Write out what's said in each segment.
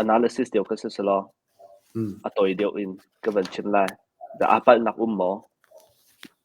Analysis deuh ka si selaw a tawi deuh in ka van chim lai. Aa palhnak um maw?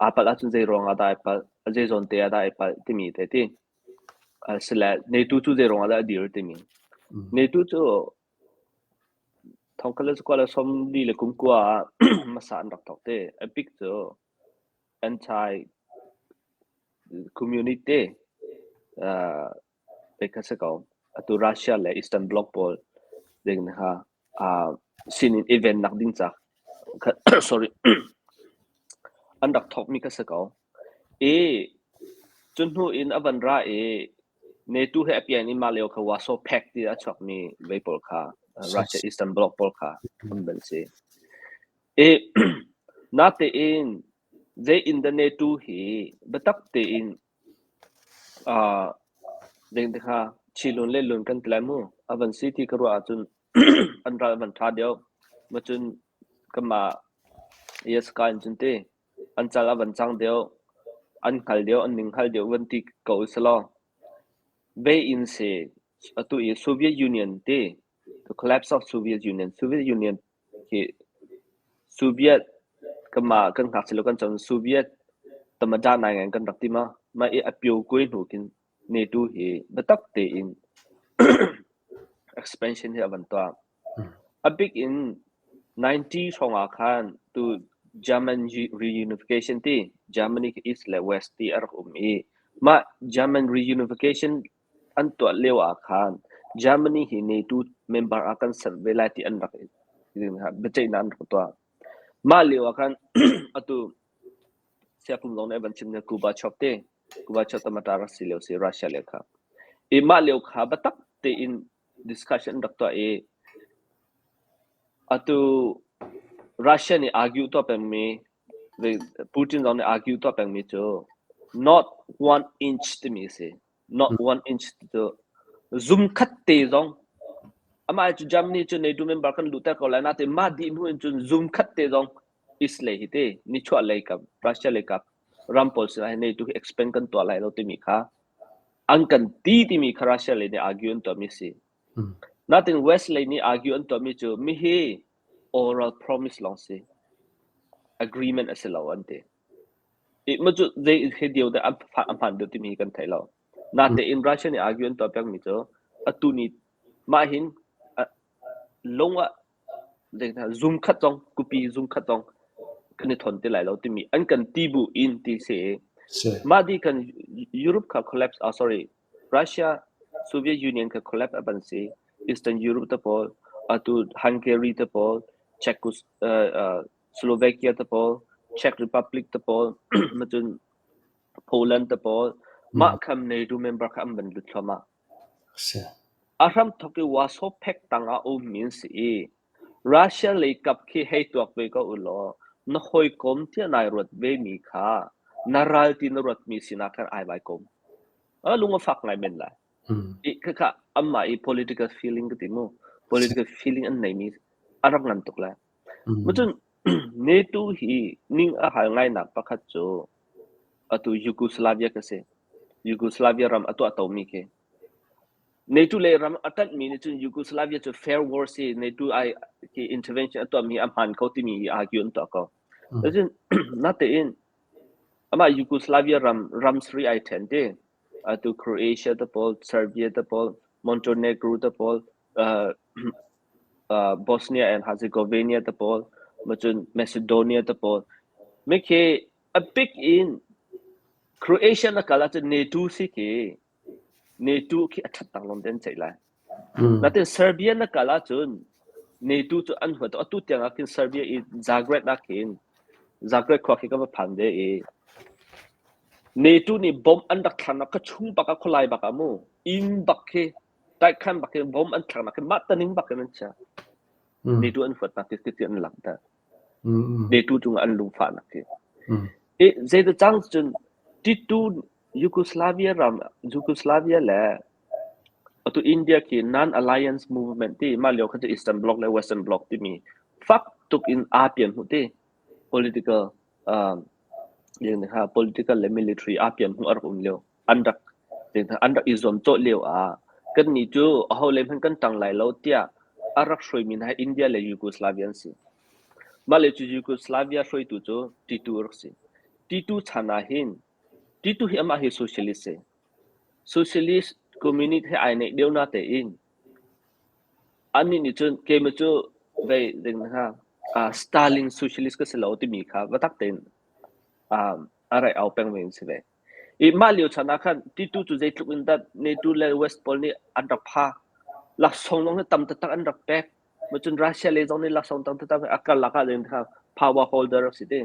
Aa palh ahcun zei ruangah dah ai palh? Zei zawn te ah dah ai palh timi te ti. Sile NATO cu zei ruangah dah a dir timi. NATO cu thongkhat le zakua le sawmli le kum kua ah hmasa an rak thawk te. A bik cu anti community pek kha si ko. Atu Russia le Eastern Bloc pawl ding kha sin in i vennak ding ca sorry an rak thawkmi kha si ko. I cu hnu in a van ra i NATO he a pian in mah lio kha Warsaw Pact ti a chuakmi vei pawl kha Russia Eastern Bloc pawl kha an van si. I natein zei in dah NATO hi biatak tein Dengte kha chilun le lun kan ti lai mu. A van si ti ka ruah ahcun an ral a van ṭha deuh. Macun kanmah Yaska in cun ti an cal a van cang deuh, an hngal deuh, an ning hngal deuh van ti ko usalaw. Vei in si atu i Soviet Union ti the collapse of Soviet Union. Soviet Union Hi Soviet kanmah kan ngakchia lio kan cawn Soviet tamaṭa nai ngai kan rak ti ma. Mah i a pio kuai hnu khin NATO hi biatak tein expansion hi a van tuah. A bik in 90 hrawng ah khan tu German reunification ti Germany East le West ti a rak um i mah German reunification An tuah lio ah khan Germany hi NATO member ah kan ser ve lai ti an rak biaceihnak an rak tuah. Mah lio ah khan atu Siakum zong nih a van chim ning Gorbachev te, Gorbachev tamata rak si lio si Russia lio kha. I mah lio kha biatak tein discussion an rak tuah i atu Russia nih argue tuah pengmi Putin zong nih argue tuah pengmi cu not one inch timi a si. Not one inch cu zum khat te zong amah cu Germany cu NATO member kan luhter ko lai nain mah dih hnu in cun zum khat te zong East lei hi te nichuah lei kap Russia lei kap ram pawl sinah hin NATO hi expand kan tuah lai lo timi kha an kan ti timi kha Russia lei nih argue an tuahmi si. Natin West lei nih argue an tuahmi cu mihi oral promise lawng si. Agreement a si lo an ti. Ma cu zei he dio dah a hmaan deuh timi hi kan thei lo. Natein Russia nih argue an tuah pengmi cu atu ni mah hin lung ah zum khat zong kupi zum khat zong kan i thon ti lai lo timi an kan ti bu in ti si. Mah di kan Europe kha collapse ah sorry Russia Soviet Union kha collapse a ban si. Eastern Europe te pawl atu Hungary te pawl Czech Slovakia te pawl Czech Republic te pawl macun Poland te pawl mah kham NATO member kha an van lut thluahmah. A hramthawk i Warsaw Pact tangah a ummi an si i Russia lei kap khi hei tuak ve ko ulaw na hawikom tiah nai ruat vemi kha na ral ti na ruatmi sinah khan ai vai kom. A lung a fak ngai men lai. I khakha anmah i political feeling ka ti mu. Political feeling an neimi a rak ngan tuk lai. Cun NATO hi ning a hal ngainak pakhat cu atu Yugoslavia ka si. Yugoslavia ram a tuahtomi khi. NATO le ram a ṭanhmi nih cun Yugoslavia cu fair war si, NATO ai khi intervention a tuahmi a hmaan ko timi hi argue an tuah ko. Cun natein amah Yugoslavia ram ram sarih ai ṭhen ti. Atu Croatia te pawl, Serbia te pawl, Montenegro te pawl, Bosnia and Herzegovina te pawl, cun Macedonia te pawl. Mikhi a bik in Croatia na kal ahcun NATO si khi NATO khi a ṭhat tak lawng te an ceih lai. Natin Serbia na kal ahcun NATO cu an huat. Atu tiang ah khin Serbia i Zagreb ah khin Zagreb khua khi ka va phan ve i NATO nih bomb an rak thlaknak ka chung bak ah khualai bak ah mu inn bak khi taikhan bak in bomb an thlaknak khi mah taning bak in an chia. NATO an huatnak khi ti an langhter. NATO cungah an lungfahnak khi. I zeidah cang cun Titu Yugoslavia ram Yugoslavia le atu India khi non-alliance movement ti mah lio kha cu Eastern Bloc le Western Bloc timi fak tuk in aa pian hmuh ti political political le military aa pian hmuh a rak um lio an rak an rak i zuamcawh lio ah kannih cu aho le hmanh kan ṭang lai lo tiah. A rak hruaimi hna hi India le Yugoslavia an si. Mah le cu Yugoslavia hruaitu cu Tito a rak si. Tito chan ah hin Tito hi amah hi socialist si. Socialist communist he ai neih deuh na tein annih nih cun keimah cu vei ding kha Stalin socialist ka si lo timi kha va tak tein a rai au peng ve in si ve. I mah lio chan ah khan Tito cu zeitluk in dah NATO le West pawl nih an rak pha. Laksawng zong hi tam taktak an rak pek. Cun Russia lei zong nih laksawng tam taktak a karlak ah ding kha power holder a si te.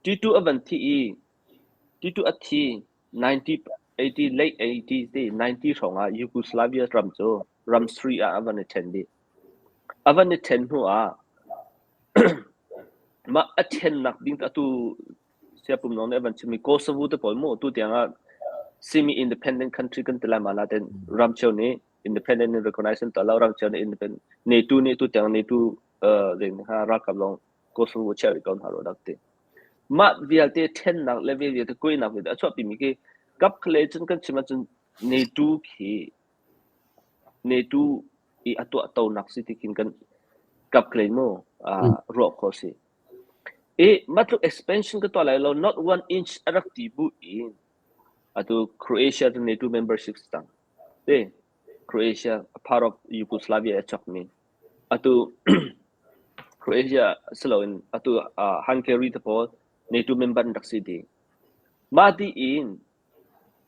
Tito a van thi i Tito a thi 1980 late 80s te 90 hrawng ah Yugoslavia ram cu ram sri ah a van i ṭhen dih. A van i ṭhen hnu ah mah a ṭhennak ding atu Siapum lawng nih a van chimmi Kosovo te pawl mu tu tiang ah semi independent country kan ti lai ma nain ram cheu nih independent in recognize an tuah lo ram cheu nih independent NATO nih tu tiang NATO ding kha ralkap lawng Kosovo chiah rih ko hna ro dak ti. Mah vialte ṭhennak le vialte kuainak vialte a chuahpimi khi kap khalei cun kan chim ahcun NATO khi NATO i a tuahtonak si ti khin kan kap khalei mu ruah khawh si. I mah tluk expansion ka tuah lai lo not one inch a rak ti bu in atu Croatia cu NATO membership si cang. Te Croatia a part of Yugoslavia a chuakmi. Atu Croatia si loin atu Hungary te pawl NATO member an rak si dih. Mah ti in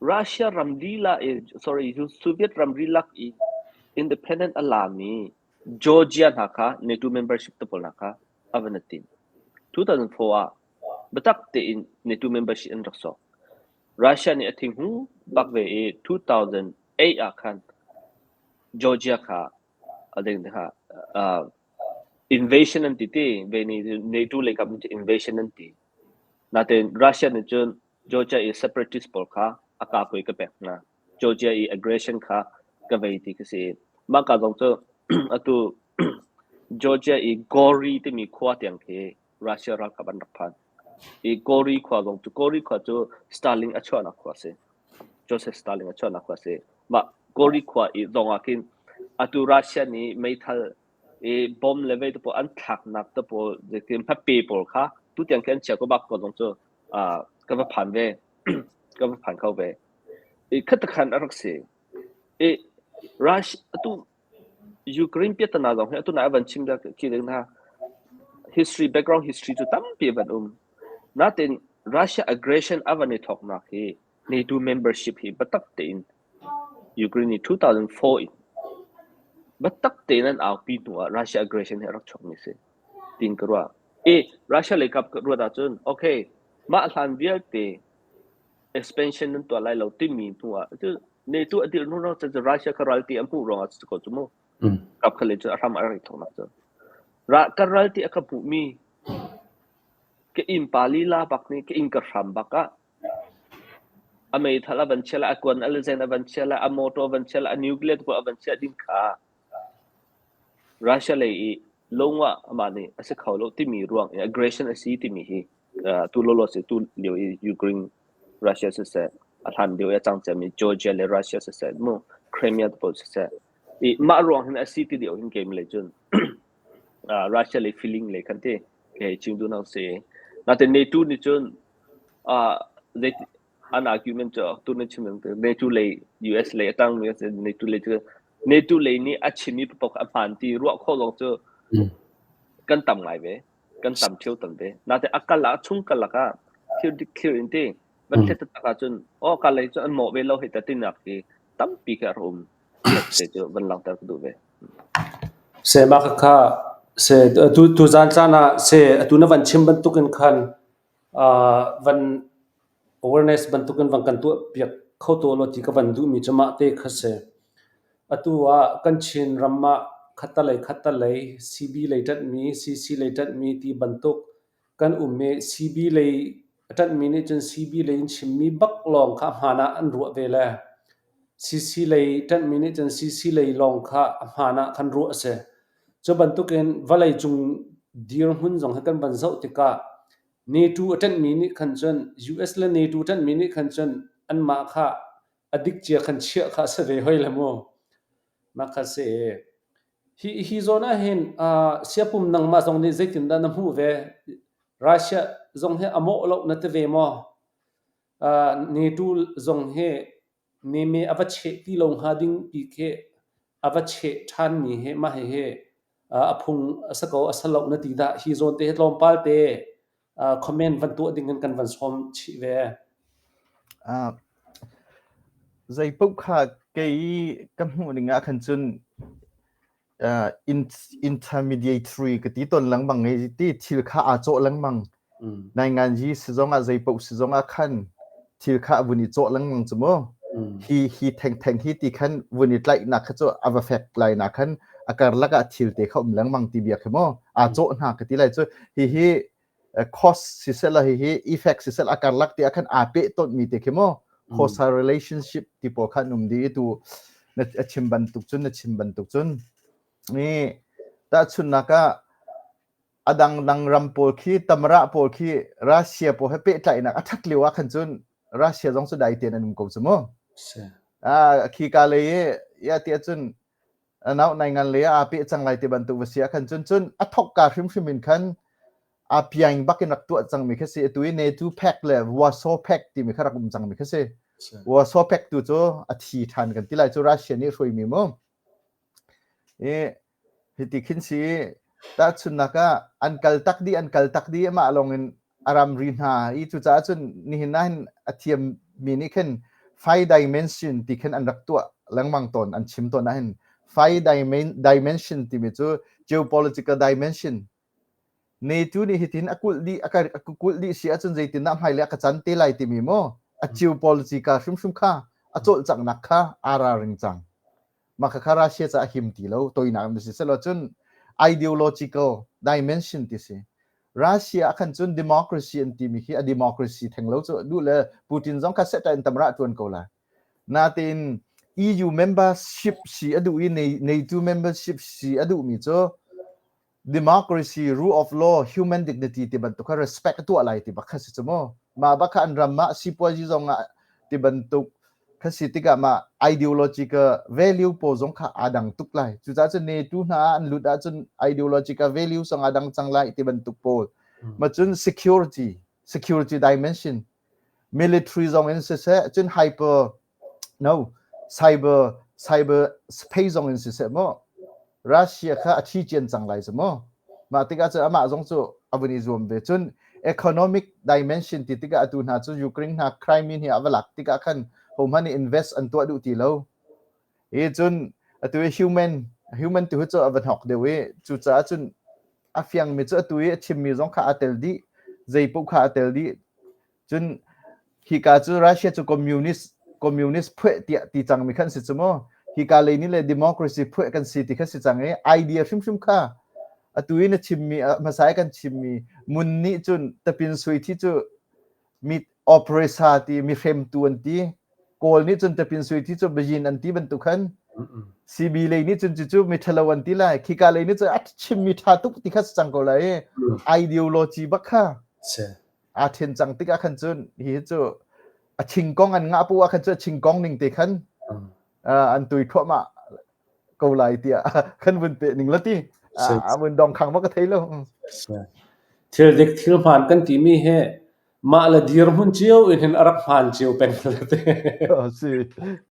Russia ram lila i sorry Soviet ramri lak i independent a lami Georgia hna kha NATO membership te pawl hna kha a van i tim. 2004 ah biatak tein NATO membership an rak sawk. Russia nih a thinghung bak ve i 2008 ah khan Georgia kha a ding kha invasion an ti ti ve ni NATO lei kap nih invasion an ti. Natin Russia nih cun Georgia i separatist pawl kha a kapui ka pek hna. Georgia i aggression kha ka vei ti ka si. Mah ka zong cu atu Georgia i Gori timi khua tiang khi Russia ralkap an rak phan. I Gori khua zong cu Gori khua cu Stalin a chuahnak khua a si. Joseph Stalin a chuahnak khua a si. Mah Gori khua i zong ah khin atu Russia nih meithal i bomb le vei te pawl an thlaknak te pawl zeitin hmape pawl kha tutiang khi an chia ko bak ko zong cu ka va phan ve. ka va phan kho ve. I khatakhan a rak si. I Russia atu Ukraine piatana zong hi atu na van chim da khi ding na history background history cu tampi van um. Natin Russia aggression a van i thawknak hi NATO membership hi biatak tein Ukraine nih 2004 in biatak tein an aupi hnu ah Russia aggression hi a rak chuakmi si tiin ka ruah. I Russia lei kap ruat ahcun okay mah hlan vialte expansion nan tuah lai lo timi hnu ah cu NATO a dirh hnu ruang cu Russia kha ralti a hmuh ruangah cu ko cu mu. Kap kha le cu a hram a rak i thawknak cu. Ra ka ralti a ka hmuhmi ka innpa lila bak nih ka inn ka hram bak ah a meithal a van chia lai, a kuan a lezen a van chia lai, a motor a van chia lai, a nuclear te a van chia ding kha Russia lei i lungah amah nih a si kho lo timi ruang i aggression a si timi hi tu lawlaw si tu lio i Ukraine Russia siseh a hlan lio i a cang ciami Georgia le Russia siseh mu Crimea te pawl siseh i mah ruang hin a si ti lio hin keimah lei cun Russia lei feeling lei khan ti kei chim duh nak si. Natin NATO nih cun an argument cu tu na chim NATO lei US lei a tang mi NATO lei cu NATO lei nih a chimmi paoh a hmaan ti ruah khawh lawng cu kan tam ngai ve kan tam ṭheo tam ve natin a kal ah chung kal lakah thil dik clear in ti van thlet taktak ahcun oh ka lei cu an mawh ve lo hei ta tinak hi tampi khi a rak um te cu van langhter ka duh ve. Se mah kha se tu tu zan caan ah se atu na van chim bantukin khan van awareness bantukin van kan tuah piak kho to law ti ka van duhmi cu mah te kha si. Atu ah kan Chin ram ah khattalei khattalei CB lei ṭanhmi, CC lei ṭanhmi ti bantuk kan um i CB lei a ṭanhmi nih cun CB lei in chimmi bak lawng kha a hmaan ah an ruah ve le CC lei ṭanhmi nih cun CC lei lawng kha a hmaan ah khan ruah a si. Cu bantukin vawleicung dirhmun zong hi kan van zoh tikah NATO a ṭanhmi nih khan cun US le NATO ṭanhmi nih khan cun anmah kha a dik cia khan chiah kha a si ve hoi le mu. Mah kha si. Hi hi zawn ah hin siapum nangmah zong nih zeitindah na hmuh ve? Russia zong hi a mawh lo na ti ve maw? NATO zong hi neme a va cheh ti lo hnga ding ti khi a va cheh ṭhanmi hi mah hihi a phung a si ko a si lo na ti dah? Hi zawn te hi tlawmpal te comment van tuah ding in kan van sawm chih ve. Zei paoh kha kei ka hmuh ning ah khan cun intermediary ka ti tawn lengmang i ti thil kha aa cawh lengmang. Nainganzi si zongah zei paoh si zongah khan thil kha a vun i cawh lengmang cu mu. Hi hi thengtheng hi ti khan vun i tlaihnak kha cu a va fek lai na khan a karlak ah thil te kha um lengmang ti bia khi mu. Aa cawh hna ka ti lai cu hihi cause siseh la hihi effect siseh a karlak te ah khan aa peh tonmi te khi mu causal relationship ti pawl khan um di tu na a chim bantuk cun na chim bantuk cun ni tahchunnak ah a dangdang ram pawl khi tamra pawl khi Russia pawl he pehtlaihnak a that lio ah khan cun Russia zong cu dai tein an um ko cu mu ah khi ka lei i ya ti cun nau nai ngan le aa pe cang lai ti bantuk va si ah khan cun cun a thok ka hrimhrim in khan a piang bak in rak tuah cangmi kha si atu i NATO pact le Warsaw Pact timi kha rak um cangmi kha si Warsaw Pact tu cu a thi ṭhan kan ti lai cu Russia nih hruaimi mu i hiti khin si tahchunnak ah an kal tak dih an kal tak dih amah lawng in a ramri hna i cucaah cun nihin ah hin a thiam mi nih khin five dimension ti khin an rak tuah lengmang tawn an chim tawn ah hin five dimension timi cu geopolitical dimension NATO nih hitin a kulh dih a kulh dih si ahcun zeitindah hmailei a ka can te lai timi maw a geopolitical hrimhrim kha a cawlcanghnak kha aa ralring cang mah khakha Russia ca a him ti lo toinak in si selaw cun ideological dimension ti si Russia ah khan cun democracy an timi khi a democracy theng lo cu duh le Putin zong kha seta in tamra tuan ko lai natein EU membership si a duh i NATO membership si a duhmi cu democracy, rule of law, human dignity ti bantuk kha respect a tuah lai ti bak kha si cu mu. Mah bak kha an ram ah sipuazi zong ah ti bantuk kha si tikah mah ideological value pawl zong kha aa dang tuk lai. Cucaah cun NATO hna an lut ahcun ideological value zong aa dang cang lai ti bantuk pawl. Ma cun security, security dimension, military zong in siseh, cun hyper No, cyber cyber space zong in siseh mu Russia kha a thi cian cang lai cu mu. Mah tikah cun amah zong cu a vun i zuam ve. Cun economic dimension ti tikah atu hna cu Ukraine hna Crimea hi a va lak tikah khan hohmanh nih invest an tuah duh ti lo. I cun atu i human human tu hi cu a va hnok deuh i cucaah cun a fiangmi cu atu i a chimmi zong kha aa tel dih zei paoh kha aa tel dih Cun hika cu Russia cu communist communist phueh tiah ti cangmi khan si cu mu. Hika lei nih le democracy phueh kan si ti kha si cang i idea hrimhrim kha atu i na chimmi hmasa i kan chimmi mun nih cun tapin sui thi cu mi oppressor ti mi hremtu an ti kawl nih cun tapin sui thi cu bajin an ti bantuk khan CB lei nih cun cucu mi ṭhalo an ti lai khika lei nih cun a chimmi ṭha tuk ti kha si cang ko lai ideology bak kha aa ṭhen cang tikah khan cun hi cu a chingkong an ngah pu ah khan cu a chingkong ning te khan an tui thluahmah ko lai tiah kan vun pe ning la ti a vun dong khang ma ka thei lo Thil dik thil hmaan kan timi hi mah le dirhmun cio in hin a rak hmaan cio peng si.